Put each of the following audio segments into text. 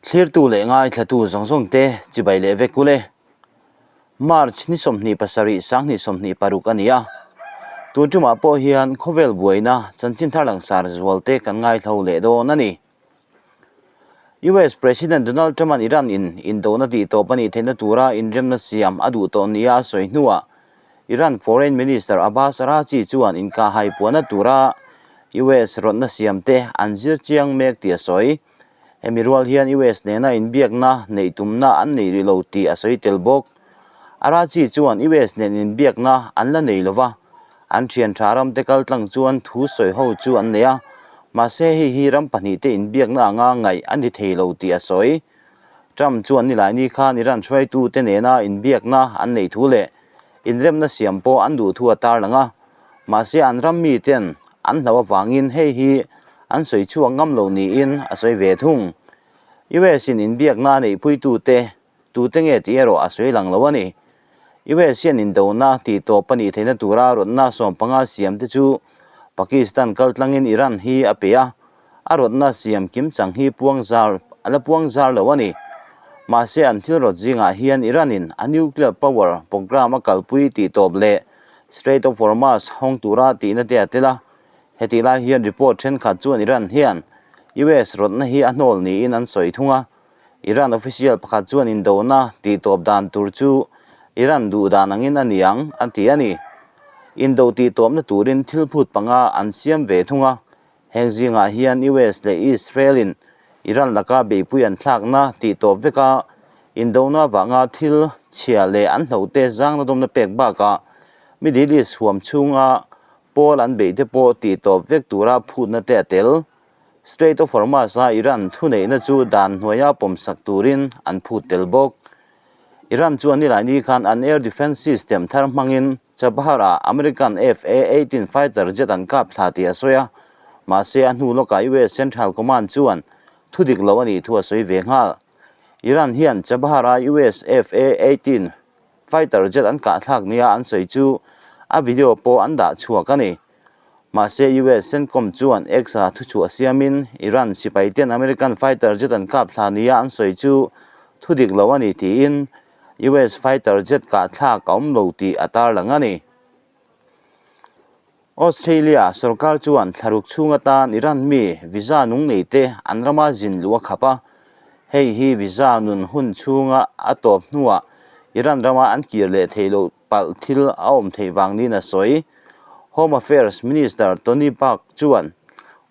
Thlirtu leh ngaithlatu zawng zawng te chibai leh vek ule. March ni 27 2026 a ni a. Tun tumah pawh hian khawvel buaina chanchin thar langsar zual te kan ngaithlo leh dawn a ni. US President Donald Trump-a'n Iran in indona tih tawp a nih theihna tura inremna siam a duh tawh nia a sawi hnuah Iran Foreign Minister Abbas Araghchi chuan inkahhai puahna tura US rawtna siam te an zir chiang mek tih a sawi. Hemi rual hian US nena inbiakna neih tumna an nei rih lo tih a sawi tel bawk. Araghchi chuan US nen inbiakna an la nei lova, An thian tha ramte kal tlang chuan thu sawi ho chu an nei a, mahse hei hi ram pahnihte inbiakna anga ngaih a ni thei lo tih a sawi. Trump chuan nilaini khan Iran hruaitute nena inbiakna an neih thu leh inremna siam pawh an duh thu a tarlang a, mahse an ram miten an hlauh avangin hei hi an sawi chhuak ngam lo niin a sawi ve thung. US in inbiakna neihpuitute Tute nge tih erawh a sawi lang lo a ni. US hian indona tih tawp a nih theihna tura rawtna 15 siam te chu Pakistan kaltlangin Iran hi a pe a, a rawtna siam kim chang hi puang zar a la puang zar lo a ni. Mahse an thil rawt zingah hian Iran in a nuclear power programme a kalpui tih tawp leh Strait of Hormuz hawng tura tihna te a tel a, hetih lai hian report thenkhat chuan Iran hian US rawtna hi a hnawl niin an sawi thung a. Iran official pakhat chuan indona tih tawp dan tur chu Iran duh dan angin a ni ang, a ti a ni. Indo tih tawpna turin thil phut panga an siam ve thung a, heng zingah hian US leh Israel in Iran laka beihpui an thlakna tih tawp vek a, indona vanga thil chhia leh an hlohte zangna dawmna pek bakah Middle East huam chhunga pawl an beihte pawh tih tawp vek tura phutna te a tel. Strait of Hormuz-a Iran thuneihna chu dan hnuaia pawmsak turin an phut tel bawk. Iran chuan nilaini khan an air defence system thar hmangin Chabahar-ah American F-A-18 fighter jet an kap thla tih a sawi a, mahse a hnu lawkah US Central Command chuan thu dik lo a nih thu a sawi ve nghal. Iran hian Chabahar-a US F-A-18 fighter jet an kahthlak nia an sawi chu a video pawh an dah chhuak a ni. Mahse US CENTCOM chuan X-a thuchhuah siamin Iran sipaiten American fighter jet an kap thla nia an sawi chu thu dik lo a ni tiin US fighter jet kahthlak a awm lo tih a tarlang a ni. Australia sorkar chuan thlaruk chhung atan Iran mi visa nung neite an rama zin luh a khap a, hei hi visa nun hun chhunga a tawp hnuah Iran rama an kir leh theih loh palh thil a awm theih vang niin a sawi. Home Affairs Minister Tony Burke chuan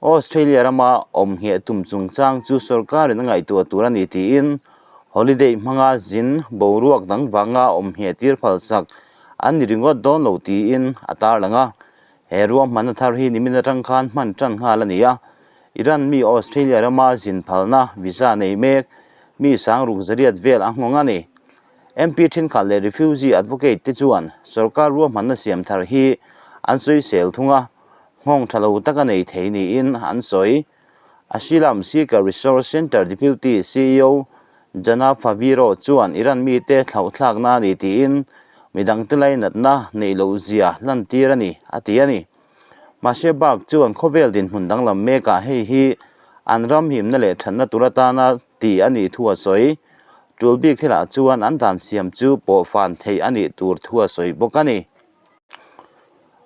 Australia rama awm ngheh tum chungchang chu sorkarin a ngaihtuah tur a ni tiin holiday hmanga zin boruak dang vanga awm ngheh tir phalsak an ni ringawt dawn lo tiin a tarlang a. He ruahmanna thar hi nimin atang khan hman tan nghal a ni a. Iran mi Australia rama zin phalna visa nei mek mi sangruk zariat vel a nghawng a ni. MP thenkhat leh refugee advocate te chuan sorkar ruahmanna siam thar hi an sawisel thung a, nghawng tha lo taka nei thei niin an sawi. Asylum Seeker Resource Centre Deputy ceo Jana Faviro chuan Iran mite thlauhthlakna a ni tiin midangte lainatna neih loh zia lantir a ni, a ti a ni. Mahse Burke chuan khawvel dinhmun danglam mekah hei hi an ram himna leh thatna tur atana ti a nih thu a sawi. Tul bik thilah chuan an dan siam chu pawh fan theih a nih tur thu a sawi bawk a ni.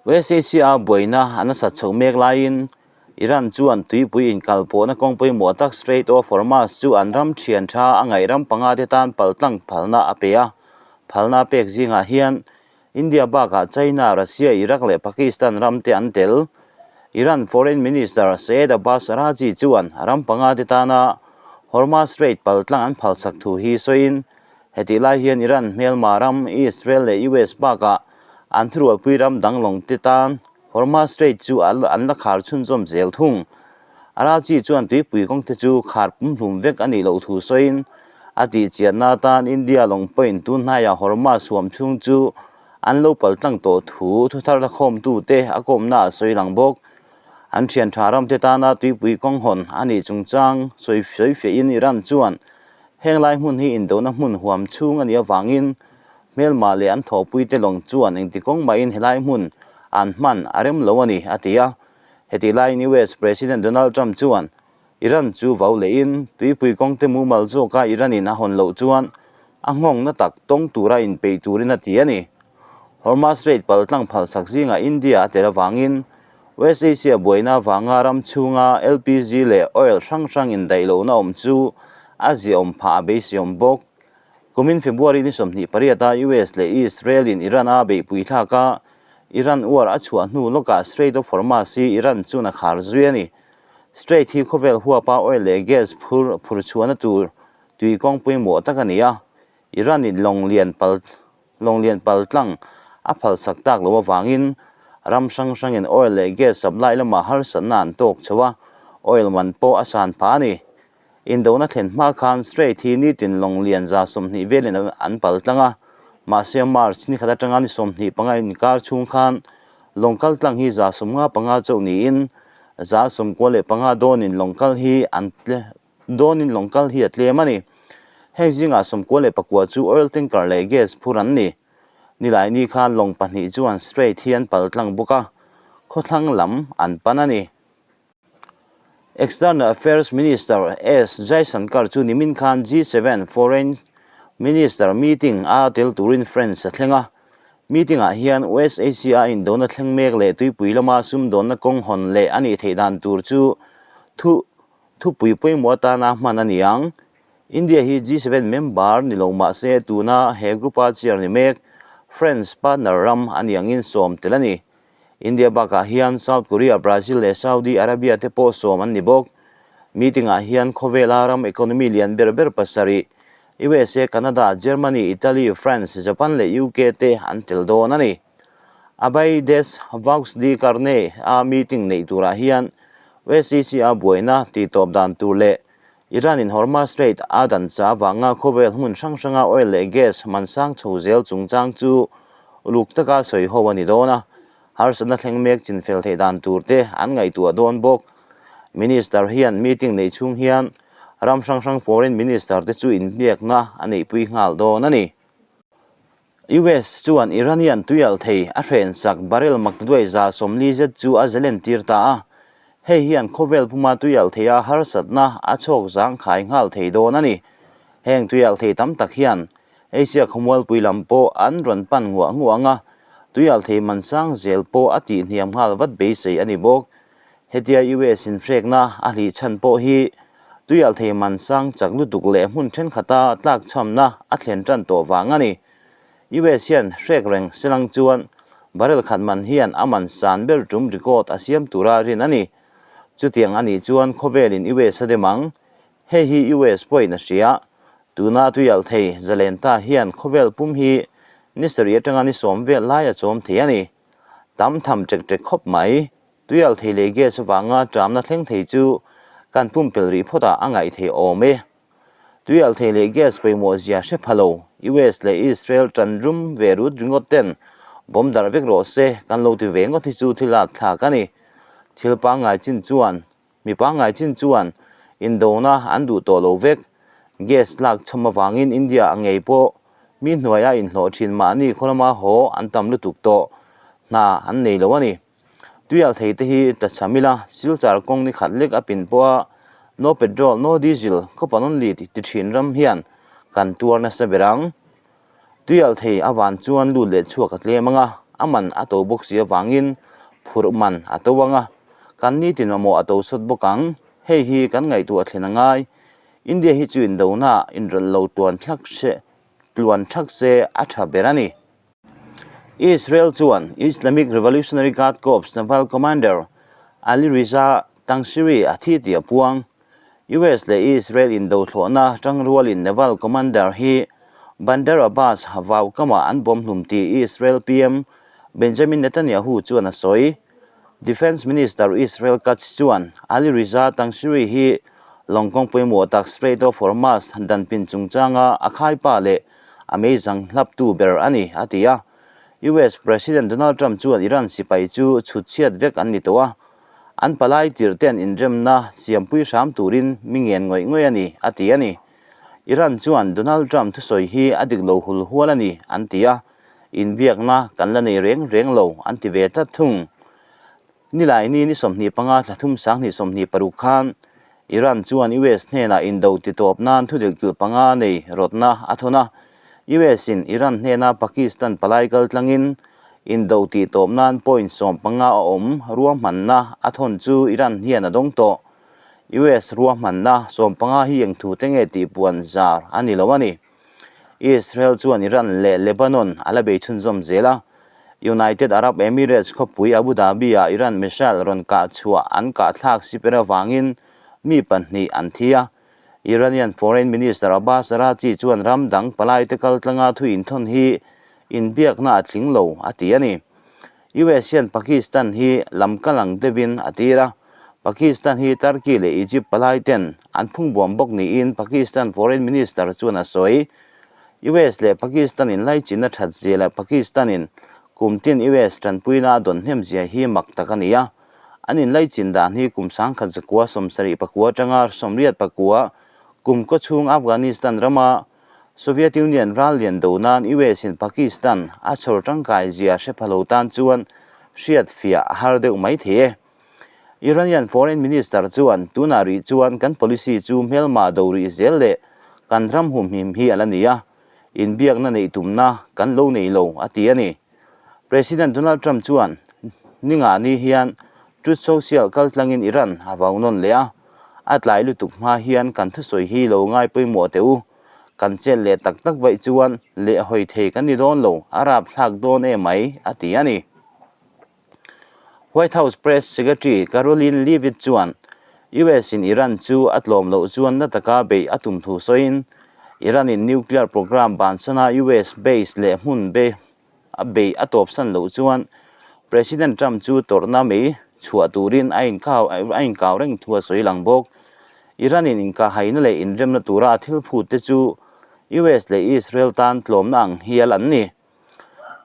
West Asia-a buaina a nasat chhoh mek laiin Iran chuan tuipui inkalpawhna kawng pawimawh tak Strait of Hormuz chu an ram thian tha a ngaih ram panga te tan paltlang phalna a pe a. Phalna pek zingah hian India bakah China, Russia, Iraq leh Pakistan ram te an tel. Iran Foreign Minister Seyed Abbas Araghchi chuan ram panga te tana Hormuz Strait paltlang an phalsak thu hi sawiin, hetih lai hian Iran hmelma ram Israel leh US bakah an thurualpui ram danglawng te tan Hormuz Strait chu an la khar chhunzawm zel thung. Araghchi chuan tuipui kawng te chu khar pumhlum vek a nih loh thu sawiin, a tihchianna atan India lawng pawhin tun hnaiah Hormuz huam chhung chu an lo paltlang tawh thu thuthar la khawmtute a kawmna a sawi lang bawk. An thian tha ramte tana tuipui kawng hawn a nih chungchang sawi sawi fiahin Iran chuan heng lai hmun hi indona hmun huam chhung a nih avangin hmelmah leh an thawhpuite lawng chuan engti kawng mahin helai hmun an hman a rem lo a ni, a ti a. Hetih laiin US President Donald Trump chuan. Iran chu vau lehin tuipui kawngte mumal zawka Iran-in a hawn loh chuan a nghawngna tak tawng tura inpeih turin a ti a ni. Hormuz Strait paltlang phalsak zingah India a tel avangin West Asia buaina avanga ram chhunga LPG leh oil hrang hrang indaih lohna awm chu a ziaawm phah a beiseiawm bawk. Kumin February ni 28 a US leh Israel-in Iran-a beihpui thlak a, Iran uar a chhuah hnu lawkah Strait of Hormuz hi Iran chuan a khar zui a ni. Strait hi khawvel huapa oil leh gas phur phur chhuahna tur tui kawng pawimawh tak a ni a, Iran-in lawng lian pal lawng lian pal tlang a phalsak tak loh avangin ram hrang hrangin oil leh gas supply lamah harsatna an tawk chho a, oil man pawh a san phah a ni. Indona thlen hma khan Strait hi nitin lawng lian 120 velin an pal tlang a, mahse March ni khat atanga ni 25 inkar chhung khan lawng kal tlang hi 155 chauh niin 95 dawnin lawng kal hi an dawnin lawng kal hi a tlem a ni. Heng zingah 94 chu oil tanker leh gas phur an ni. Nilaini khan lawng pahnih chuan Strait hi an pal tlang bawk a, khawthlang lam an pan a ni. External Affairs Minister S Jaishankar chu nimin khan G7 Foreign Minister meeting a tel turin France a thleng a. Meeting ah hian West Asia a indona thleng mek leh tuipui lama sumdawnna kawng hawn leh a nih theih dan tur chu thu thupui pawimawh atana hman a ni ang. India hi G7 member ni lo mah se tuna he group a chair ni mek France partner ram a ni angin sawm tel a ni. India bakah hian South Korea, Brazil leh Saudi Arabia te pawh sawm an ni bawk. Meeting ah hian khawvela ram economy lian ber ber pasarih, USA, Canada, Germany, Italy, France, Japan leh UK te an tel dawn a ni. Abay des Vaux de Carne a meeting neih turah hian West Asia buaina tihtawp dan tur leh Iran in Hormuz Strait a dan cha avanga khawvel hmun hrang hranga oil leh gas man sang chho zel chungchang chu uluk taka sawi ho a ni dawn a, harsatna thleng mek chinfel theih dan tur te an ngaihtuah dawn bawk. Minister hian meeting neih chhung hian ram hrang hrang foreign minister te chu inbiakna a neihpui nghal dawn a ni. US chuan Iranian tuialthei a hrensak barrel maktaduai 140 zet chu a zalen tir ta a, hei hian khawvel puma tuialtheia harsatna a chhawk zangkhai nghal thei dawn a ni. Heng tuialthei tam tak hian Asia khawmualpui lam pawh an rawn pan nguah nguah ang a, tuialthei man sang zel pawh a tihhniam nghal vat beisei a ni bawk. Hetia US inhrekna a hlih chhan pawh hi tuialthei man sang chak lutuk leh hmun thenkhat-a tlakchhamna a thlen tan tawh vang a ni. US hian hrek reng selang chuan barrel khat man hian a man san ber tum record a siam tura rin a ni. Chutiang a nih chuan khawvelin US a dem ang. Hei hi US pawhin a hria. Tuna tuialthei zalen ta hian khawvel pum hi ni sarih atanga ni sawm vel lai a chawm thei a ni. Tam tham ṭek ṭek khawp mai. Tuialthei leh gas avanga ṭamna thleng thei chu kan pumpelh rih phawtah a ngaih theih awm e. Tuialthei leh gas pawimawh zia hre pha lo, US leh Israel ṭan rum ve rut ringawt ten bawm darh vek rawh se kan lo ti ve ngawt hi chu thil lak thlak a ni. Thil pangngai chin chuan Mi pangngai chin chuan indona an duh tawh lo vek. Gas lak chhawm avangin India a ngei pawh mi hnuaia inhlawh thin mahni khawlama haw an tam lutuk tawh hna an nei lo a ni. Tuialthei te hi tachham ila Silchar kawng ni khat lek a pin pawha no petrol no diesel khawpa nawn li ti thin ram hian kan tuar nasa ber ang. Tuialthei a van chuan lut leh chhuak a tlem ang a, a man a to bawk si avangin phurh man a to ang a, kan nitin mamawh a to sawt bawk ang. Hei hi kan ngaihtuah thlen a ngai. India hi chu indona inrawlh lo tluan thlak se tluan thak se a tha ber a ni. Israel chuan Islamic Revolutionary Guard Corps Naval Commander Ali Riza Tangsiri a thi tih a puang. US leh Israel indo thlawhna tangrualin Naval Commander hi Bandar Abbas vau kamah an bawm hlum tih Israel PM Benjamin Netanyahu chuan a sawi. Defence Minister Israel Katz chuan Ali Riza Tangsiri hi lawng kawng pawimawh tak Strait of Hormuz danpin chungchanga a khaipa leh a meizang hlaptu ber a ni, a ti a. US President Donald Trump chuan Iran sipai chu chhutchhiat vek an ni tawh a, An palai tirh ten inremna siampui hram turin mi ngen ngawih ngawih a ni, a ti a ni. Iran chuan Donald Trump thusawi hi a dik lo hul hual a ni, an ti a. Inbiakna kan la nei reng reng lo, an ti ve tlat thung. Nilaini ni 25 thla thum 2026 khan. Iran chuan US hnenah indo titawp nan thudilhkilh panga nei rawtna a thawn a. US in Iran hnena Pakistan palai kal tlangin indo tihtawp nan point 15 a awm ruahmanna a thawn chu Iran hian a dawng tawh. US ruahmanna 15 hi eng thu te nge tih puan zar a ni lo a ni. Israel chuan Iran leh Lebanon a la bei chhunzawm zel a. United Arab Emirates khawpui Abu Dhabi-ah Iran missile rawn kah chhuah an kah thlak siper avangin mi pahnih an thi a. Iranian Foreign Minister Abbas Araghchi chuan ram dang palaite kal tlanga thu inthawn hi inbiakna a tling lo a ti a ni. US hian Pakistan hi lam kal ang deuhin a tir a. Pakistan hi Turkey leh Egypt palaiten an phungbuam bawk niin Pakistan Foreign Minister chuan a sawi. US leh Pakistan in laichinna that zia leh Pakistan in kum tin US tanpuina a dawn hnem zia hi mak tak a ni a. An in laichin dan hi kum 1979 atanga 84 kum kaw chhung Afghanistan rama Soviet Union ral lian do nan US in Pakistan a chhawr tangkai zia hre pha lo tan chuan hriat fiah a har deuh mai thei e. Iranian Foreign Minister chuan tunah rih chuan kan policy chu hmelma do rih zel leh kan ram humhim hi a la ni a, inbiakna neih tumna kan lo nei lo a ti a ni. President Donald Trump chuan ninga ni hian Truth Social kaltlangin Iran a vau nawn leh a, a tlai lutuk hma hian kan thusawi hi lo ngai pawimawh teh u, kan chet leh tak tak vaih chuan leh hawi thei kan ni dawn lo, a rapthlak dawn em mai a ti a ni. White House Press Secretary Karoline Leavitt chuan US in Iran chu a tlawm loh chuan na taka beih a tum thu sawiin Iran in nuclear program bansana US base leh hmun be a beih a tawpsan loh chuan President Trump chu tawrhna mei chhuah turin a inkau a inkau reng thu a sawi lang bawk. Iran in inkahhaina leh inremna tura a thil phut te chu US leh Israel tan tlawmna ang hial an ni.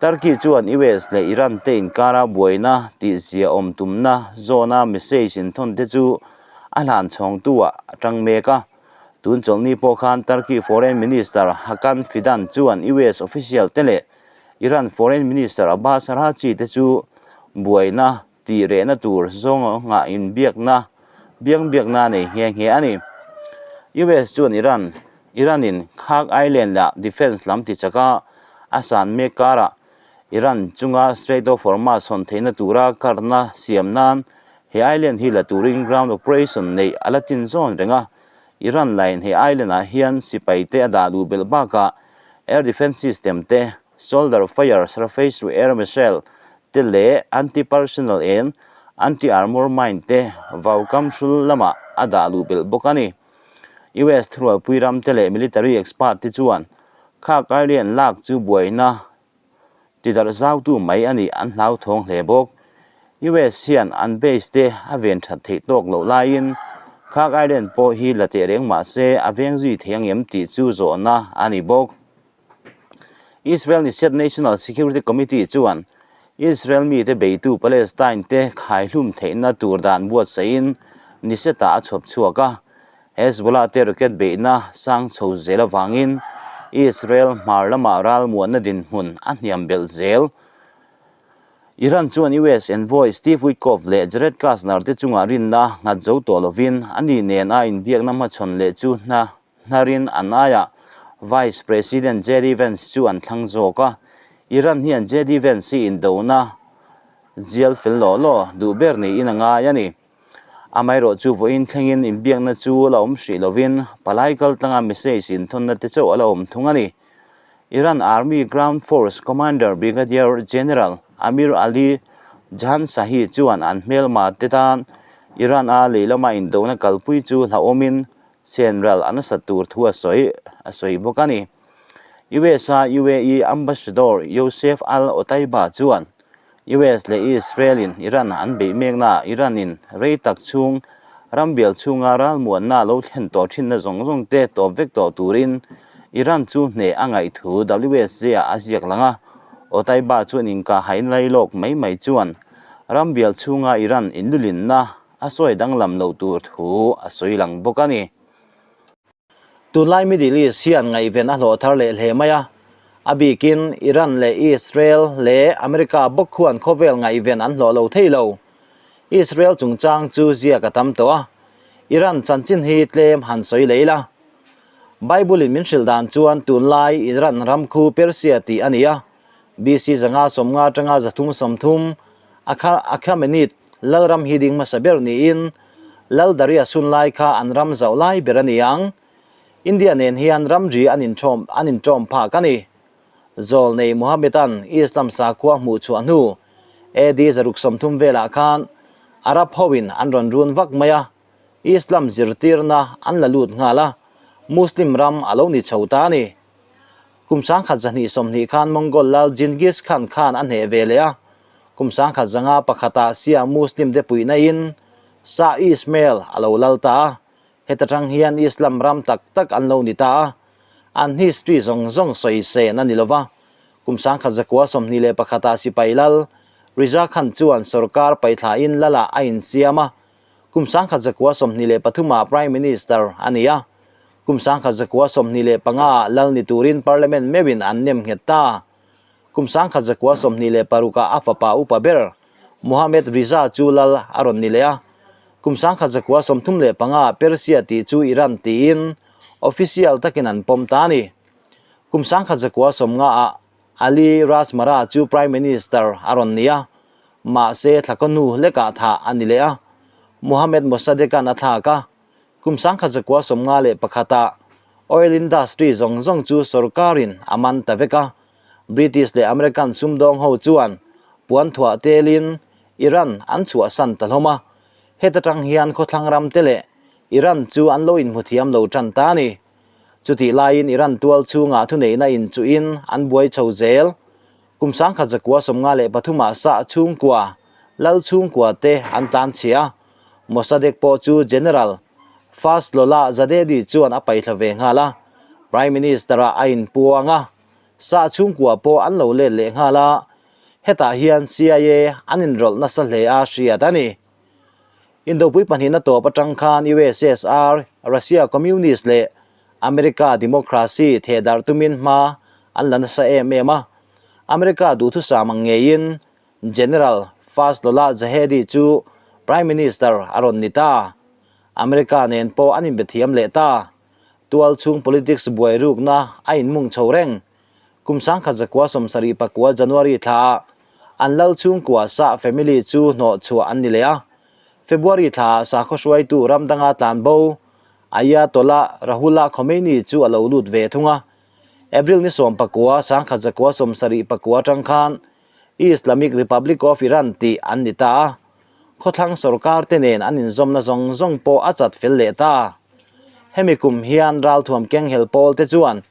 Turkey chuan US leh Iran te inkara buaina tih ziaawm tumna zawna message inthawn te chu a hlan chhawngtu ah a tang mek a. Tun chawlhni pawh khan Turkey Foreign Minister Hakan Fidan chuan US official te leh Iran Foreign Minister Abbas Araghchi te chu buaina tih rehna tur zawnga inbiakna biangbiakna nei nghe nghe a ni. US chuan Iran Iran in Kharg Island ah defence lam ti chaka a san mek karah Iran chunga Strait of Hormuz hawn theihna tura karna siam nan he island hi la turin ground operation neih a la tin zawn reng a. Iran lain he island ah hian sipai te a dah duh belh bakah air defence system te, shoulder fire surface to air missile te leh anti-personnel and anti-armour mine te vaukam hrul lamah a dah luh belh bawk a ni. US thurualpui ram te leh military expert te chuan kha kailian lak chu buaina tidarh zautu mai a nih an hlauthawng hle bawk. US hian an base te a ven that theih tawk loh laiin Kharg Island pawh hi la teh reng mah se a veng zui thei angem tih chu zawhna a ni bawk. Israel Nisset National Security Committee chuan Israel mite beitu Palestine te khaihlum theihna tur dan buatsaihin Nisset-ah a chhawp chhuak a. Hezbollah te rocket beihna sang chho zel avangin Israel hmar lamah ralmuanna dinhmun a hniam belh zel. Iran chuan US envoy Steve Witkoff leh Jared Kushner te chungah rinna nghat zo tawh lovin a ni nen a inbiakna hmachhawn leh chu hna Hnarin an aiah Vice President JD Vance chu an thlang zawk a, Iran hian JD Vance hi indona zial fel law law duh ber niin a ngai a ni. Amaherawh chu vawiin thlengin inbiakna chu la awm hrih lovin palai kal tlanga message inthawnna te chauh a la awm thung a ni. Iran Army Ground Force Commander Brigadier General Amir Ali Jahanshahi chuan an hmelma te tan Iran a lei lama indona kalpui chu hlauhawmin Senral a nasat tur thu a sawi a sawi bawk a ni. US a UAE Ambassador Yousef Al Otaiba chuan US leh Israel in Iran an beih meknaah Iran in rei tak chhung rambial chhunga ralmuanna lo thlen tawh thinna zawng zawng te tawp vek tawh turin Iran chu hneh a ngaih thu WSJ ah a ziak lang a. Otaiba chuan inkahhain lailawk mai mai chuan rambial chhunga Iran inlulinna a sawi danglam loh tur thu a sawi lang bawk a ni. Tunlai Middle East hian ngaihven a hlawh thar leh hle mai a, a bikin Iran leh Israel leh America bawk khuan khawvel ngaihven an hlawh lo thei lo. Israel chungchang chu ziak a tam tawh a. Iran chanchin hi tlem han sawi leh ila. Bible in min hrilh dan chuan tunlai Iran ram khu Persia tih a ni a, BC 550 atanga 330 Achaemenid lalram hi ding hmasa ber niin Lal Darius hun lai kha an ram zauh lai ber a ni ang. India nen hian ramri an inṭawm an inṭawm phak a ni. Zawlnei Muhammedan Islam sakhua hmuh chhuah hnu AD 630 velah khan Arab hoin an rawn run vak mai a, Islam zirtirna an la lut nghal a, Muslim ram a lo ni chho ta a ni. Kum 1220 khan Mongol lal Genghis Khan khan a hneh ve leh a, kum 1501ah Shia Muslim te puihna in Shah Ismail a lo lal ta a, heta tang hian Islam ram tak tak an lo ni ta a, an history zawng zawng sawi sen a ni lo va. Kum 1921ah sipai lal Riza Khan chuan sorkar paithlain lalah a insiam a, Kum 1923 ah Prime Minister a ni a, kum 1925 ah lal ni turin Parliament meuhin an nem nghet ta. Kum 1926 ah a fapa upa ber Mohammed Riza chu lal a rawn ni leh a, kum 1935 ah Persia tih chu Iran tiin official takin an pawm ta a ni. Kum 1950 ah Ali Razmara chu Prime Minister a rawn ni a, mahse thlakaw hnu hlekah thah a ni leh a, Mohammad Mossadegh-a'n a thlak a. Kum 1951 ah oil industry zawng zawng chu sorkarin a man ta vek a, British leh American sumdawng ho chuan puan thuah telin Iran an chhuahsan ta hlawm a, heta tang hian khawthlang ram te leh Iran chu an lo inhmu thiam lo tan ta a ni. Chutih laiin Iran tual chhungah thuneihna inchuhin an buai chho zel. Kum 1953 ah Shah chhungkua, Lal chhungkua te an tlan chhia a, Mossadegh pawh chu General Fazlollah Zadedi chuan a paihthla ve nghal a, Prime Minister ah a inpuang a, Shah chhungkua pawh an lo let leh nghal a, hetah hian CIA an inrawlh nasa hle a hriat a ni. Indopui pahnihna tawp atang khan USSR, Russia Communist leh America Democracy thehdarh tumin hma an la nasa em em a. America duhthusam ang ngeiin General Fazlollah Zahedi chu Prime Minister a rawn ni ta. America nen pawh an inbethiam leh ta. Tualchhung politics buai rukna a inmung chho reng. Kum 1979 January thlaah an lal chhungkua Shah family chu hnawh chhuah an ni leh a. February thlaah sakhaw hruaitu ram danga tlan bo Ayatollah Ruhollah Khomeini chu a lo lut ve thung a. April ni 19, 1979 atang khan Islamic Republic of Iran tih an ni ta a. Khawthlang sorkar te nen an inzawmna zawng zawng pawh a chat fel leh ta. Hemi kum hian ralthuam kenghel pawl te chuan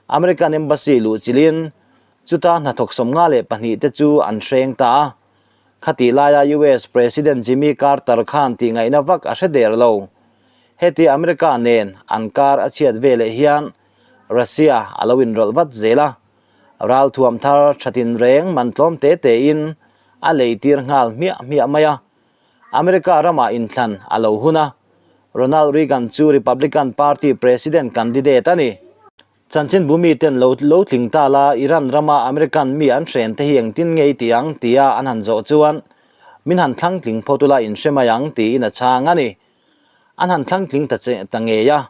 American Embassy luh chilhin chuta hnathawk 52 te chu an hreng ta a. Khatih laia US President Jimmy Carter khan tih ngaihna vak a hre der lo. Heti America nen an kar a chhiat veleh hian Russia a lo inrawlh vat zel a. Ralthuam thar thatin reng man tlawm te tein a lei tir nghal hmiah hmiah mai a. America ramah inthlan a lo hun a, Ronald Reagan chu Republican Party President candidate a ni. Chanchinbu miten lo lo tling ta la, Iran rama American mi an hren te hi engtin nge i ti ang? tia an han zawh chuan, Min han thlang tling phawt ula in hre mai ang, tiin a chhang a ni. An han thlang tling ta che ta ngei a,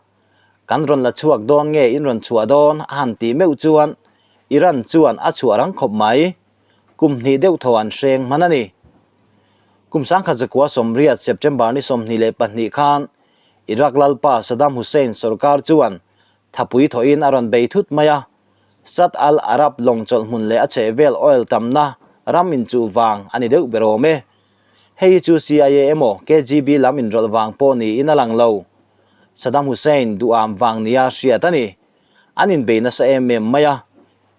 Kan rawn la chhuak dawn nge in rawn chhuah dawn? a han tih meuh chuan Iran chuan a chhuah rang khawp mai. Kum hnih deuh thaw an hreng hman a ni. Kum 1980 September ni 22 khan Iraq lalpa Saddam Hussein sorkar chuan thapui thawhin a rawn bei thut mai a, Shatt al-Arab lawng chawlh hmun leh a chhehvel oil tamna ram inchuh vang a ni deuh ber awm e. Hei hi chu CIA emaw KGB lam inrawlh vang pawh niin a lang lo. Saddam Hussein duham vang nia hriat a ni. An inbei nasa em em mai a,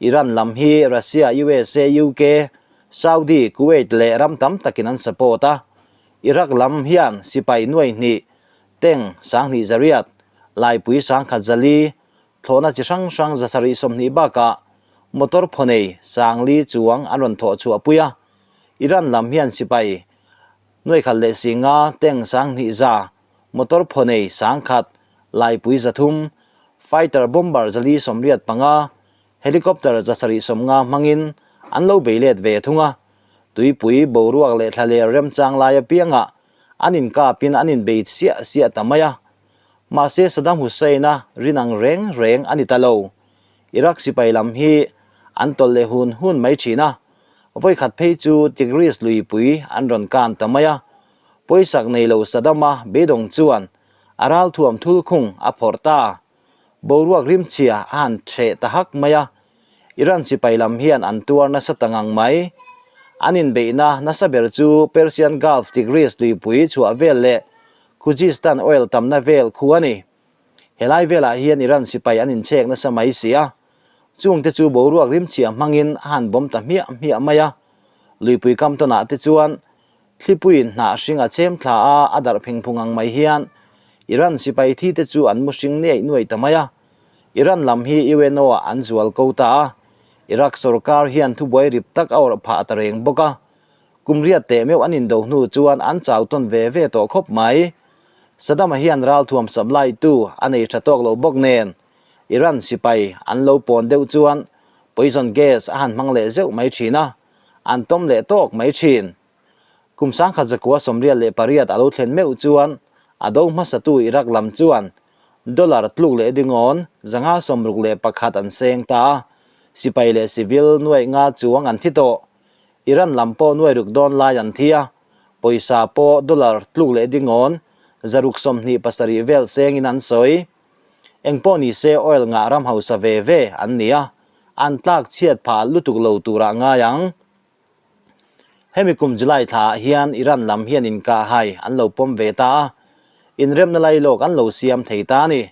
Iran lam hi Russia, USA, UK, Saudi, Kuwait leh ram tam takin an support a. Iraq lam hian sipai nuai hnih, tank 2800, laipui 1004, thlawhna chi hrang hrang 720 bakah motor phawnei 4000 chuang an rawn thawh chhuah pui a. Iran lam hian sipai nuai khat leh 50, tank 2100, motor phawnei 1000, laipui 300, fighter bomber 485, helicopter 750 hmangin an lo bei let ve thung a. Tuipui boruak leh thlaler remchang lai apiangah An inkapin an inbei siah siah ta mai a. Mahse Saddam Hussein-a rin ang reng reng a ni ta lo. Iraq sipai lam hi an tawlh leh hun hun mai thin a. Vawikhat phei chu Tigris luipui an rawn kan ta mai a. Pawisak nei lo Saddam-a beidawng chuan a ralthuam thulkhung a phawrh ta. Boruak rimchhia a han threh ta hak mai a, Iran sipai lam hian an tuar nasa ta ngang mai. An inbeihna nasa ber chu Persian Gulf Tigris tuipui chhuah vel leh Khuzestan oil tamna vel khu a ni. Helai velah hian Iran sipai an inchhek nasa mai si a, chungte chu boruak rimchhia hmangin a han bawm ta hmiah hmiah mai a. Luipui kam tawnah te chuan Thlipuiin hnah hring a chem thla a, a darh pheng phung ang mai hian Iran sipai thi te chu an mu hring nuaih nuaih ta mai a. Iran lam hi UNO ah an zual ko ta a, Iraq sorkar hian thubuai rip tak a awrh phah ta reng bawk a. Kum riat teh meuh an indo hnu chuan an chau tawn ve ve tawh khawp mai. Saddam-a hian ralthuam supply tu a nei tha tawk lo bawk nen Iran sipai an lo pawn deuh chuan poison gas a han hmang leh zeuh mai thin a. an tawm leh tawk mai thin. Kum sangkhat zakua 78 a lo thlen meuh chuan a do hmasatu Iraq lam chuan dollar tluk leh dingawn 561 an seng ta a, sipai leh civil nuaih nga chuang an thi tawh. Iran lam pawh nuaih ruk dawn lai an thi a, pawisa pawh dollar tluk leh dingawn 627 vel sengin an sawi. Engpawh nise oil ngah ram hausa ve ve an ni a, an tlak chhiat phah lutuk lo turah ngai ang. Hemi kum July thlaah hian Iran lam hian inkahhai an lo pawm ve ta a, inremna lailawk an lo siam thei ta a ni.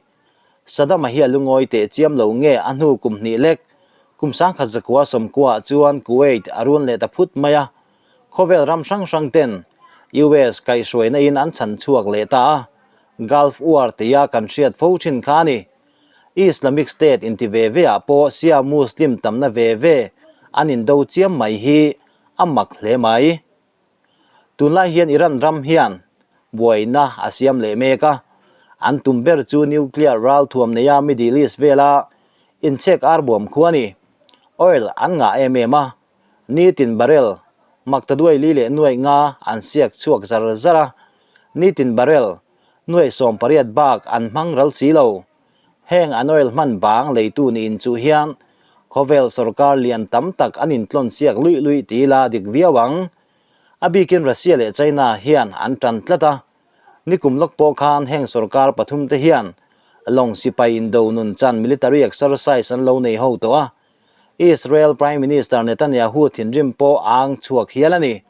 Saddam-a hi a lungawi teh chiam lo nge a hnu kum hnih lek, kum 1990 chuan Kuwait a run leh ta phut mai a, khawvel ram hrang hrang ten US kaihhruaina in an chhan chhuak leh ta a, Gulf War tia kan hriat fo thin kha a ni. Islamic State inti ve ve ah pawh Shia Muslim tamna ve ve an indo chiam mai hi a mak hle mai. Tunlai hian Iran ram hian buaina a siam leh mek a, an tum ber chu nuclear ralthuam neia Middle East vela inchhek arbuam khu a ni. Oil an ngah em em a, nitin barrel maktaduai li leh nuaih nga an siak chhuak zar zar a, nitin barrel Nuaih 18 bak an hmang ral si lo. Heng an oil hman bang leitu niin chu hian khawvel sorkar lian tam tak an intlawn siak luih luih ti ila dik viau ang. A bikin Russia leh China hian an tan tlat a. Nikum lawk pawh khan heng sorkar pathum te hian lawng sipai indo nun chan military exercise an lo nei ho tawh a. Israel Prime Minister Netanyahu thinrim pawh a ang chhuak hial a ni.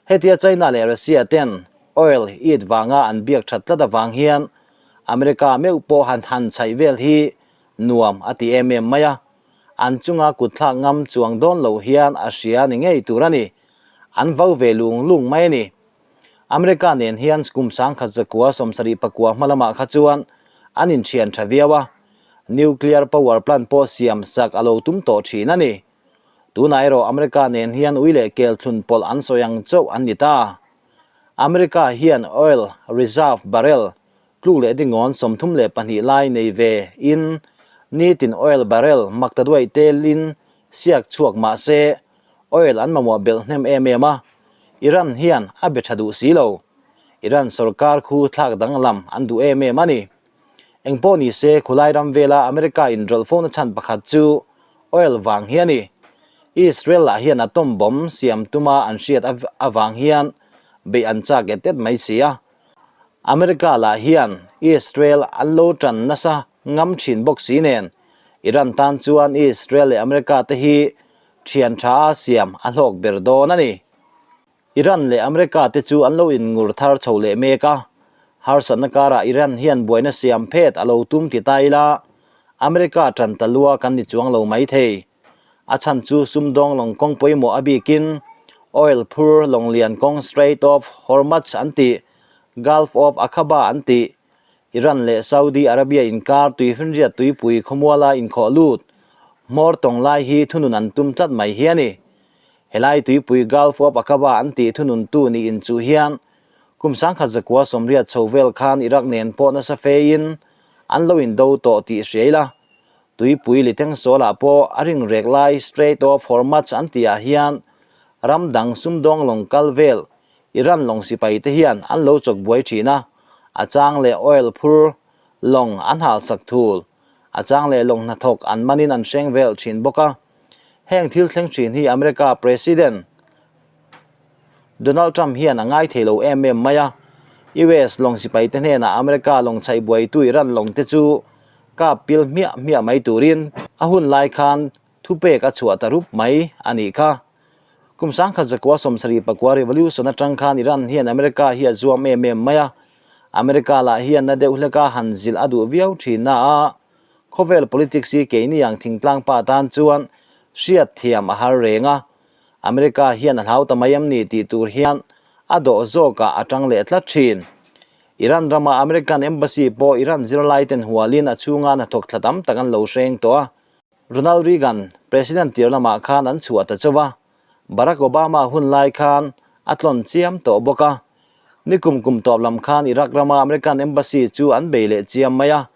Hetia China leh Russia ten oil it vanga an biak that tlat avang hian America meuh pawh han han chhaih vel hi nuam a ti em em mai a, an chunga kutthlak ngam chuang dawn loh hian a hria ni ngei tur a ni. An vau ve lung lung mai a ni. America nen hian kum 1979 hma lamah kha chuan an inthian tha viau a, nuclear power plant pawh siam sak a lo tum tawh thin a ni. Tunah erawh America nen hian ui leh kel thlun pawlh an sawi ang chauh an ni ta. America hian oil reserve barrel tluk leh dingawn 32 lai nei ve in nitin oil barrel maktaduaih telin siak chhuak mah se oil an mamawh belh hnem em em a, Iran hian a be tha duh si lo. Iran sorkar khu thlak danglam an duh em em a ni. Engpawh ni se khulai ram vela America inrawlh fona chhan pakhat chu oil vang hi a ni. Israel lah hian atom bomb siam tuma an hriat avang hian beih an chak et et mai si a. America lah hian Israel an lo tan nasa ngam thin bawk si nen Iran tan chuan Israel leh America te hi thian tha a siam a hlawk ber dawn a ni. Iran leh America te chu an lo inngur thar chho leh mek a, harsatna karah Iran hian buaina siam phet a lo tum ti ta ila, America tan ta lua kan ni chuang lo mai thei. A chhan chu sumdawng lawng kawng pawimawh a bikin oil phur lawng lian kawng Strait of Hormuz an tih, Gulf of Aqaba an tih, Iran leh Saudi Arabia inkar tuifinriat tuipui khawmuala inkhawh lut hmawr tawng lai hi thunun an tum tlat mai hi a ni. Helai tuipui Gulf of Aqaba an tih thununtu niin chu hian kum 1980 chho vel khan Iraq nen pawh nasa feiin an lo indo tawh tih hria ila, tuipui Litengsawl-ah pawh a ring rek lai Strait of Hormuz an tihah hian ram dang sumdawng lawng kal vel Iran lawng sipai te hian an lo chawk buai thin a, a chang leh oil phur lawng an hal sak thul, a chang leh lawng hnathawk an manin an hreng vel thin bawk a. Heng thil thleng thin hi America President Donald Trump hian a ngai thei lo em em mai a, US lawng sipai te hnenah America lawng chhaih buaitu Iran lawng te chu kap pil hmiah hmiah mai turin a hun lai khan thupek a chhuah ta rup mai a nih kha. Kum 1979 revolution atang khan Iran hian America hi a zuam em em mai a, America lah hian na deuh hleka han zilh a duh viau thin na a, khawvel politics hi keini ang thingtlang pa tan chuan hriat thiam a har reng a, America hian a hlau ta mai em ni tih tur hian a dawh zawkah a tang leh tlat thin. Iran rama American Embassy pawh Iran zirlaiten hualin a chhunga hnathawk thla tam tak an lo hreng tawh a. Ronald Reagan, President tir lamah khan an chhuah ta chauh a, Barack Obama hun lai khan a tlawn chiam tawh bawk a. Nikum kum tawp lam khan Iraq rama American Embassy chu an bei leh chiam mai a.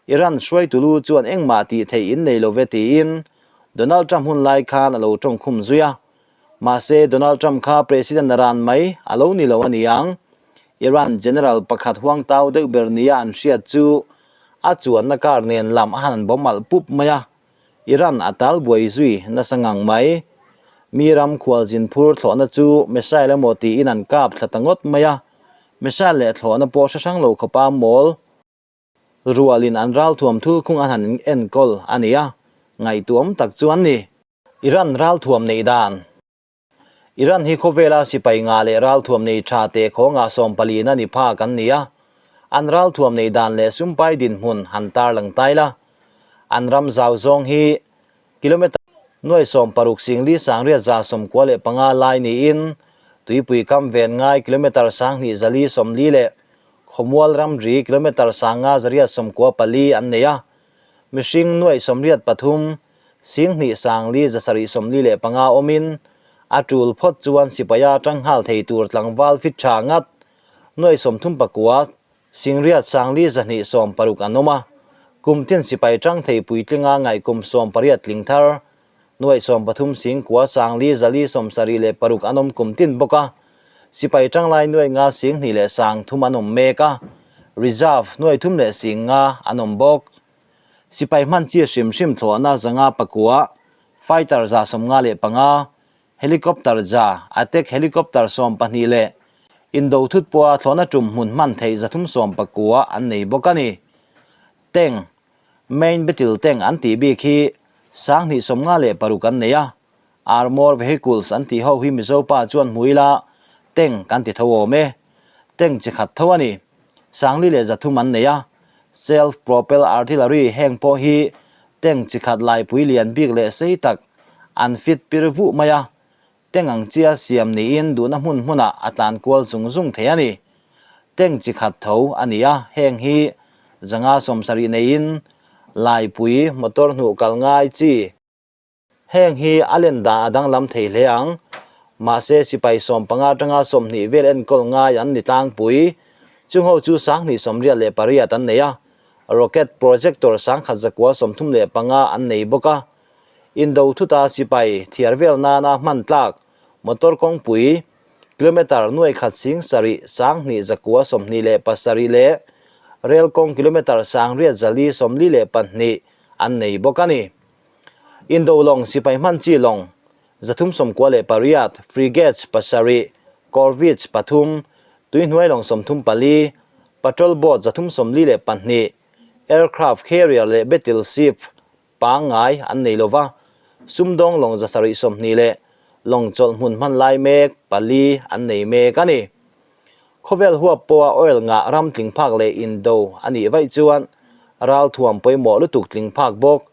Iran hruaitu lu chuan engmah tih theih in nei lo ve tiin Donald Trump hun lai khan a lo tawngkhum zui a. Mahse, Donald Trump kha President a ran mai a lo ni lo a ni ang. Iran General pakhat huangtau deuh ber nia an hriat chu a chuanna car nen lam a han an bawm alh pup mai a. Iran a tal buai zui nasa ngang mai. Mi ram khualzin phur thlawhna chu missile emaw tiin an kap thla ta ngawt mai a. Missile leh thlawhna pawh hre hrang lo khawpa mawl. Rualin an ralthuam thulkhung an han enkawl a ni a, ngaihtuam tak chu an ni. Iran ralthuam neih dan. Iran hi khawvela sipai ngah leh ralthuam nei tha teh khawngah sawmpalina ni phak an ni a, an ralthuam neih dan leh sumpai dinhmun han tarlang tai la. An ram zau zawng hi kilometer nuai 60 singli 895 lai niin tuipui kam ven ngai kilometer 2440 leh Khawmual ramri kilometre 594 an nei a, mihring nuaih 83, 2 475 awmin a tul phawt chuan sipaia tanghal thei tur tlangval fit tha ngat nuaih 39, 8,460 an awm a, kum tin sipai tang thei puitlinga ngaih kum 18 tling thar nuaih 13 9 476 an awm kum tin bawk a. Sipai tanglai nuaih nga 2 leh 3 an awm mek a, reserve nuaih 3 leh 5 an awm bawk. Sipai hman chi hrim hrim thlawhna 509, fighter 155, helicopter 100, attack helicopter 12 leh indo thut pawha thlawhna tum hmun hman theih 319 an nei bawk a ni. Tank, main battle tank an tih bik hi 2,056 an nei a, Armour vehicles an tih ho hi Mizo pa chuan hmu ila tank kan ti tho awm e. Tank chi khat tho a ni. 4,300 leh an nei a. Self propel artillery heng pawh hi tank chi khat laipui lian bik leh sei tak an fit pir vuh mai a. Tank ang chia siam niin duhna hmun hmunah a tlan kual zung zung thei a ni. Tank chi khat tho a ni a, heng hi 570 neiin laipui motor hnuh kal ngai chi. Heng hi a len dan a danglam thei hle ang. Mahse, sipai 15 atanga 20 vel enkawl ngai an ni tlangpui. Chungho chu 2,028 an nei a, rocket projector 1,135 an nei bawk a. Indo thuta sipai thiar vel nana hman tlak motor kawngpui kilometre 1,000 7 2,127 leh rel kawng kilometre 8,442 an nei bawk a ni. Indo lawng sipai hman chi lawng 398, frigates 7, corvettes 3, tuihnuai lawng 34, patrol boat 342, aircraft carrier leh battleship pangngai an nei lova, sumdawng lawng 720 leh lawng chawlh hmun hman lai mek 4 an nei mek a ni. Khawvel huap pawha oil ngah ram tling phak leh indo a nih vaih chuan ralthuam pawimawh lutuk tling phak bawk.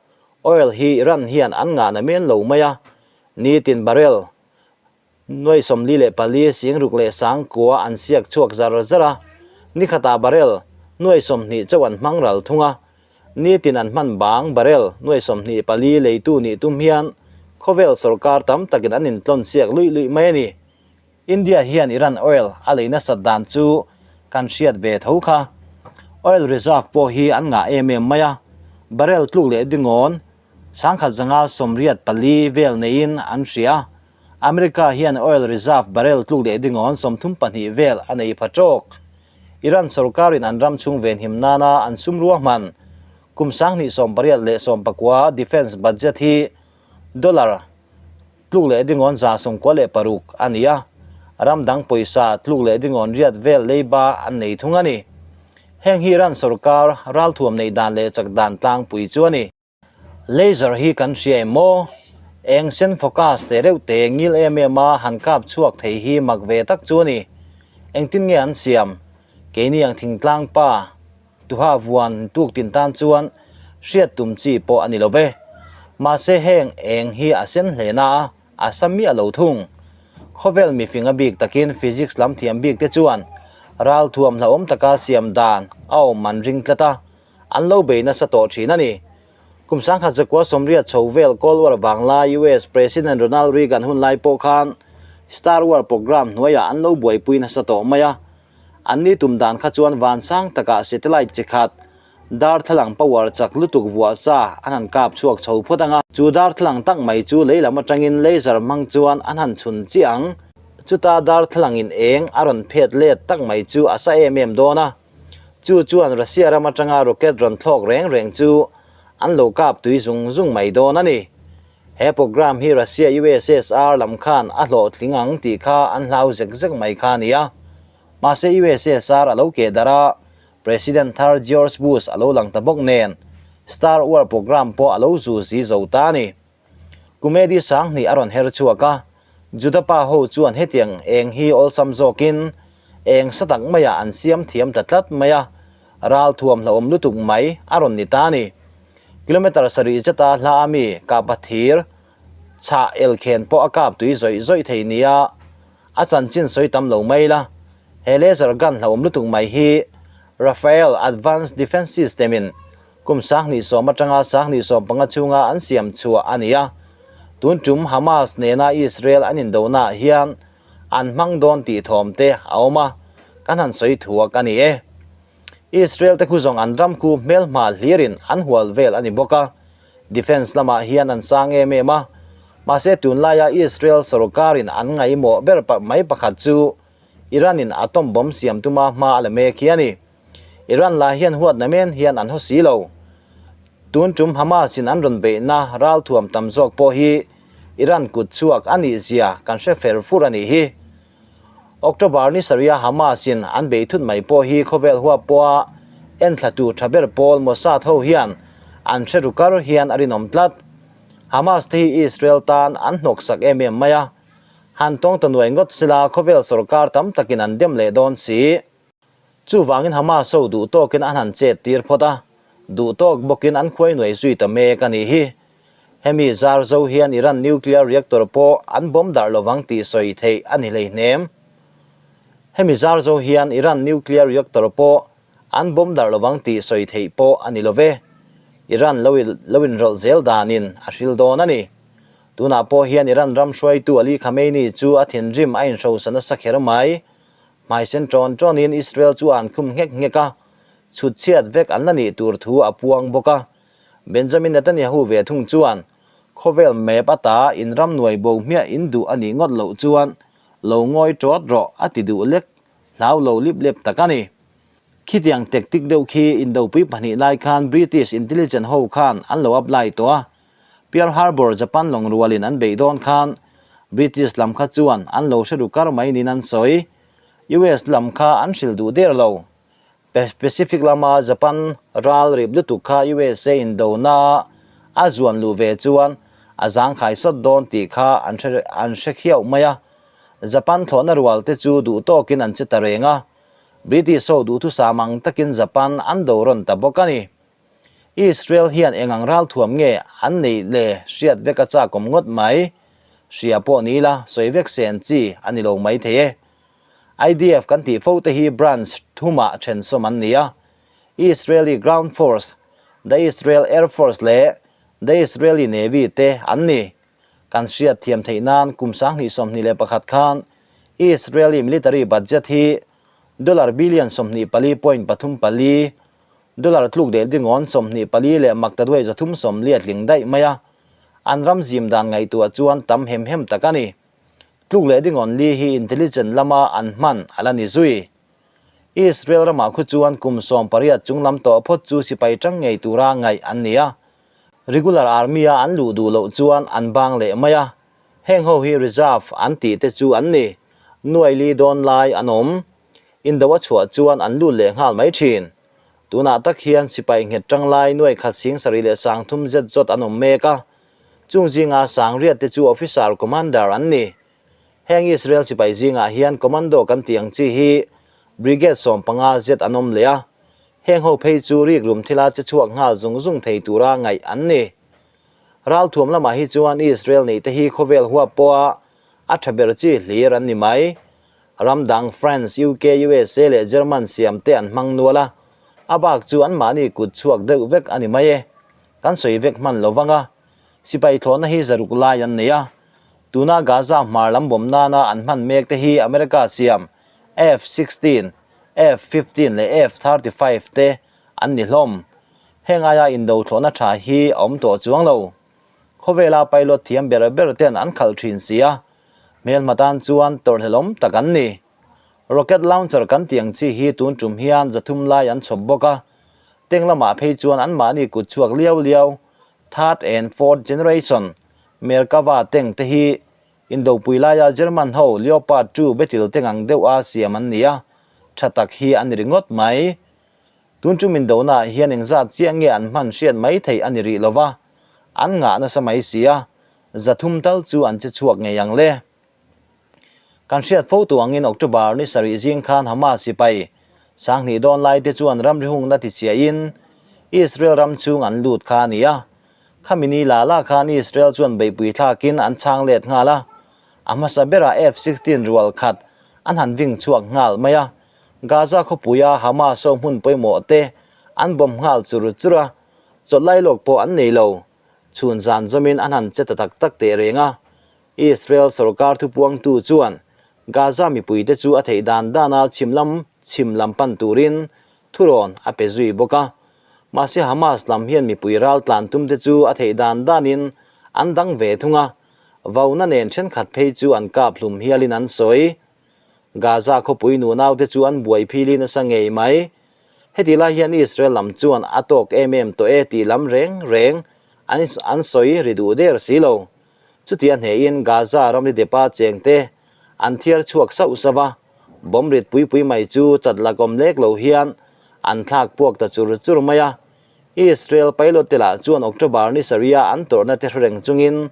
Oil hi Iran hian an ngahna men lo mai a, nitin barrel nuai 44 6 leh 9,000 an siak chhuak zar zar a, nikhatah barrel nuai 20 chauh an hmang ral thung a, nitin an hman bang barrel nuai 24 leitu nih tum hian khawvel sorkar tam takin an intlawn siak luih luih mai a ni. India hian Iran oil a lei nasat dan chu kan hriat ve tho kha. Oil reserve pawh hi an ngah em em mai a, barrel tluk leh dingawn 1,084 vel neiin an hria. America hian oil reserve barrel tluk leh dingawn 32 vel a nei pha tawk. Iran sorkarin an ram chhung venhim nana an sum ruahman kum 2018 leh 19 defence budget hi dollar tluk leh dingawn 96 a ni a, ram dang pawisa tluk leh dingawn riat vel leiba an nei thung a ni. Heng hi Iran sorkar ralthuam neih dan leh chak dan tlangpui chu a ni. Laser hi kan hria em maw? Eng sen focus te reuh te ngil em em a han kap chhuak thei hi mak ve tak chu a ni. Engtin nge an siam? Keini ang thingtlang pa tuha vuan tuk tin tan chuan hriat tum chi pawh a ni lo ve. Mahse heng eng hi a sen hle na a, a sa miah lo thung. Khawvel mifing a bik takin physics lam thiam bik te chuan ralthuam hlauhawm taka siam dan a awm an ring tlat a, an lo bei nasa tawh thin a ni. Kum 1980 chho vel Cold War vanglai US President Ronald Reagan hun lai pawh khan Star War program hnuaiah an lo buaipui nasa tawh mai a. An ni tum dan kha chuan vansang takah satellite chi khat darthlalang power chak lutuk vuah sa an han kap chhuak chho phawt ang a. Chu darthlalang tak mai chu lei lam atangin laser hmang chuan an han chhun chiah ang. Chuta darthlalangin eng a rawn phet let tak mai chu a sa em em dawn a. Chu chuan Russia ram atanga rocket rawn thlawk reng reng chu an lo kap tui zung zung mai dawn a ni. He program hi Russia USSR lam khan a hlawhtling ang tih kha an hlau zek zek mai kha a ni a. Mahse USSR a lo keh darh a, President thar George Bush a lo lang ta bawk nen Star War program pawh a lo zu zi zo ta a ni. Kumedi 2000 a rawn her chhuak a, Juda pa ho chuan hetiang eng hi awlsam zawkin eng sa tak maiah an siam thiam ta tlat mai a, ral thuam hlauhawm lutuk mai a rawn ni ta a ni. Kilometre sarih zeta hla a mi kahpa thir chhah elkhen pawh a kap tui zawih zawih thei nia a chanchin sawi tam lo mai la. He laser gun hlauhawm lutuk mai hi Rafael Advanced Defence System in Kum 2010 atanga 2015 chhunga an siam chhuah a ni a, tun tum Hamas nena Israel an indonaah hian an hmang dawn tih thawm te a awm a, kan han sawi thuak a ni e. Israel te khu zawng an ram khu hmelhma hlirin an hual vel a ni bawk a, defence lamah hian an sang em em a, mahse tunlaia Israel sorkarin an ngaihmawh ber mai pakhat chu Iran-in atom bomb siam tuma hma a la mek hi a ni. Iran lah hian huatna men hian an haw si lo. Tun tum Hamas-in an rawn beihna ralthuam tam zawk pawh hi Iran kut chhuak a nih zia kan hre fer fur a nih hi. October ni sarih a Hamas-in an bei thut mai pawh hi khawvel huap pawha enthlatu tha ber pawl Mossad ho hian an hre ru kar hian a rinawm tlat. Hamas te hi Israel tan an hnawksak em em mai a, han tawng ta nuai ngawt sela khawvel sorkar tam takin an dem leh dawn si. Chuvangin Hamas ho duh tawkin an han chet tir phawt a, duh tawk bawkin an khuai nuai zui ta mek a nih hi. Hemi zar zo hian Iran nuclear reactor pawh an bomb darh lovang tih sawi theih a ni hleihnem. Hemi zar zo hian Iran nuclear reactor pawh an bomb darh lovang tih sawi theih pawh a ni love. Iran lo lo inrawlh zel danin a hril dawn a ni. Tunah pawh hian Iran ram hruaitu Ali Khamenei chu a thinrim a inhrosa nasa kher mai. Hmaisen ṭawn ṭawnin Israel chu an khum nghek nghek a, chhut chhiat vek an la nih tur thu a puang bawk a. Benjamin Netanyahu ve thung chuan, Khawvel map ata in ram nuai bo hmiah in duh a nih ngawt loh chuan lo ngawi ṭawt rawh a ti duh lek hlau lo lip lep tak a ni. Khitiang tactic deuh khi indopui pahnih lai khan British intelligence ho khan an lo apply tawh a, Pearl Harbor Japan lawng rualin an beih dawn khan British lam kha chuan an lo hre ru kar mai niin an sawi. US lam kha an hrilh duh der lo. Pacific lama Japan ral rip lutuk kha USA indona a zuan luh ve chuan a zangkhai sawt dawn tih kha an hre an hre khiauh mai a. Japan thlawhna rual te chu duh tawkin an che ta reng a. British ho duhthusam ang takin Japan an do rawn ta bawk a ni. Israel hian eng ang ralthuam nge an neih le hriat vek a chakawm ngawt mai. Hria pawh ni ila sawi vek sen chi a ni lo mai thei e. IDF kan tih fo te hi branch thumah thensawm an ni a, Israeli Ground Force, The Israel Air Force leh The Israeli Navy te an ni. Kan hriat thiam theih nan kum 2021 khan Israeli military budget hi dollar billion 24.34, Dollar tluk deh dingawn 24 leh maktaduai 340 a tling daih mai a, an ram zim dan ngaihtuah chuan tam hem hem tak a ni. Tluk leh dingawn li hi intelligent lama an hman a la ni zui. Israel ramah khu chuan kum 18 chung lam tawh phawt chu sipai tang ngei tura ngaih an ni a. Regular army-a an luh duh loh chuan an bang leh mai a. Heng ho hi reserve an tih te chu an ni. Nuai li dawn lai an awm. Indo a chhuah chuan an lut leh nghal mai thin. Tunah tak hian sipai nghet tang lai nuai khat sing sarih leh 3000 zet zawt an awm mek a. Chung zinga 8000 te chu officer commander an ni. Heng Israel sipai zingah hian commando kan tih ang chi hi brigade 15 zet an awm leh a. Heng ho phei chu riklum thila che chhuak nghal zung zung thei tura ngaih an ni. Ralthuam lamah hi chuan Israel neih te hi khawvel huap pawha a tha ber chi hlir an ni mai. Ram dang France, UK, USA leh German siam te an hmang nual a, a bak chu anmahni kut chhuak deuh vek a ni mai e. Kan sawi vek hman lo vang a, sipai thlawhna hi zaruk lai an nei a. Tuna Gaza hmar lam bawm nana an hman mek te hi America siam F-16, F-15 leh F-35 te an ni hlawm. Heng aia indo thlawhna tha hi a awm tawh chuang lo. Khawvela pilot thiam ber ber ten an khalh thin si a, hmelhma tan chuan tawrhhlelawm tak an ni. Rocket launcher kan tih ang chi hi tun tum hian 300 lai an chhawp bawk a, tank lamah phei chuan anmahni kut chhuak liau liau third and fourth generation Merkava tank te hi Indopui laia German ho Leopard 2 battle tank ang deuh a siam an ni a, tha tak hi a ni ringawt mai. Tun chu min donaah hian engzat chiah nge an hman hriat mai theih a ni rih lo va, an ngah nasa mai si a, 300 tal chu an che chhuak ngei ang le. Kan hriat fo tu angin October ni sarih zing khan Hamas sipai 2000 dawn lai te chuan ramri hungna tichhiahin Israel ram chhung an lut kha a ni a. Khami ni la la khan Israel chuan beihpui thlakin an chhang let nghal a, a hmasa berah F-16 rual khat an han ving chhuak nghal mai a. Gaza khawpuia Hamas ho hmun pawimawh te an bomb nghal chur chur a, chawlh lai lawk pawh an nei lo. Chhun zan zawmin an han che ta tak tak teh reng a. Israel sorkar thupuangtu chuan Gaza mipuite chu a theih dan dana chhim lam chhim lam pan turin thurawn a pe zui bawk a. Mahse Hamas lam hian mipui ral tlan tum te chu a theih dan danin an dang ve thung a, vauna nen thenkhat phei chu an kap hlum hialin an sawi. Gaza khawpui nunaute chu an buai phili nasa ngei mai. Heti lai hian Israel lam chuan a tawk em em tawh e tih lam reng reng an an sawi ri duh der si lo. Chutia hnehin Gaza ramri depa chengte an thiar chhuak sauh sauh a, bomb rit pui pui mai chu chat lakawm lek lo hian an thlak puak ta chur chur mai a. Israel pilot te lah chuan October ni sarih-a an tawrhna te hre reng chungin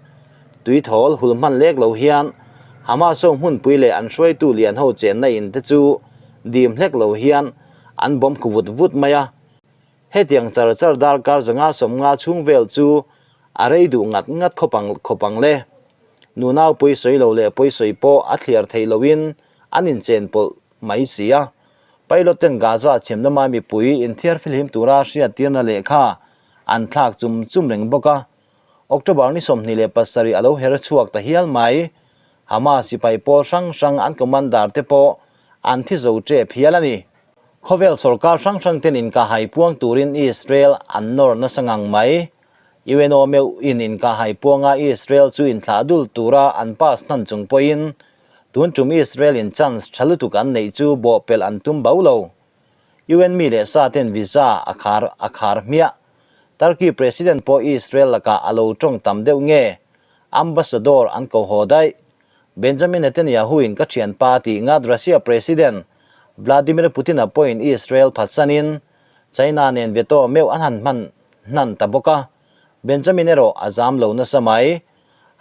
tui thawl hul hman lek lo hian Hamas ho hmunpui leh an hruaitu lian ho chenna in te chu dim hlek lo hian an bomb khu vut vut mai a. Hetiang char char darkar 150 chhung vel chu a rei duh ngat ngat khawp ang khawp ang le. Nunau pawisawi lo leh pawisawi pawh a thliar theih loin an inchen pawlh mai si a. Pilot ten Gaza chhem lama mipui inthiar filhim tura hriattirna lehkha an thlak chum chum reng bawk a. October ni 27 a lo her chhuak ta hial mai. Hamas sipai pawl hrang hrang an commander te pawh an thi zo tep hial a ni. Khawvel sorkar hrang hrang ten inkahhai puang turin Israel an nawr nasa ngang mai. UNO meuh in inkahhai puanga Israel chu inthlah dul tura an pass hnan chung pawhin Tun tum Israel in chance tha lutuk an neih chu bawhpelh an tum bo lo. UN mi leh sa ten visa a khar a khar hmiah. Turkey President pawh Israel lakah a lo tawng tam deuh nge? Ambassador an ko haw daih. Benjamin Netanyahu in ka thianpa tih ngat Russia President Vladimir Putin-a pawhin Israel phatsanin China nen veto meuh an han hman hnan ta bawk a. Benjamin erawh a zam lo nasa mai.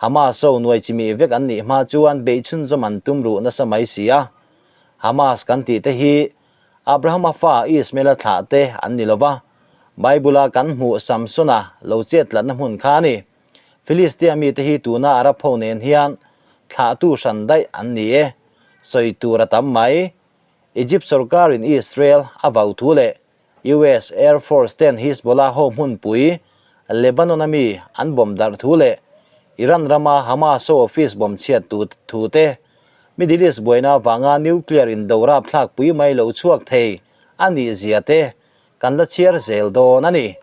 Hamas ho nuai chimih vek an nih hma chuan beih chhunzawm an tum ruh nasa mai si a. Hamas kan tih te hi Abrahama fa Ismaela thlah te an ni lova, Bible-a kan hmuh Samsona lo chet tlatna hmun kha a ni. Philistia mite hi tuna Arab ho nen hian thlahtu hran daih an ni e. Sawi tur a tam mai. Egypt sorkarin Israel a vau thu leh US Air Force ten Hizbollah ho hmunpui Lebanon a mi an bomb darh thu leh Iran rama Hamas ho office bomb chhiat tu thu te, Middle East buaina avanga nuclear indo rapthlak pui mai lo chhuak thei a nih zia te kan la chhiar zel dawn a ni.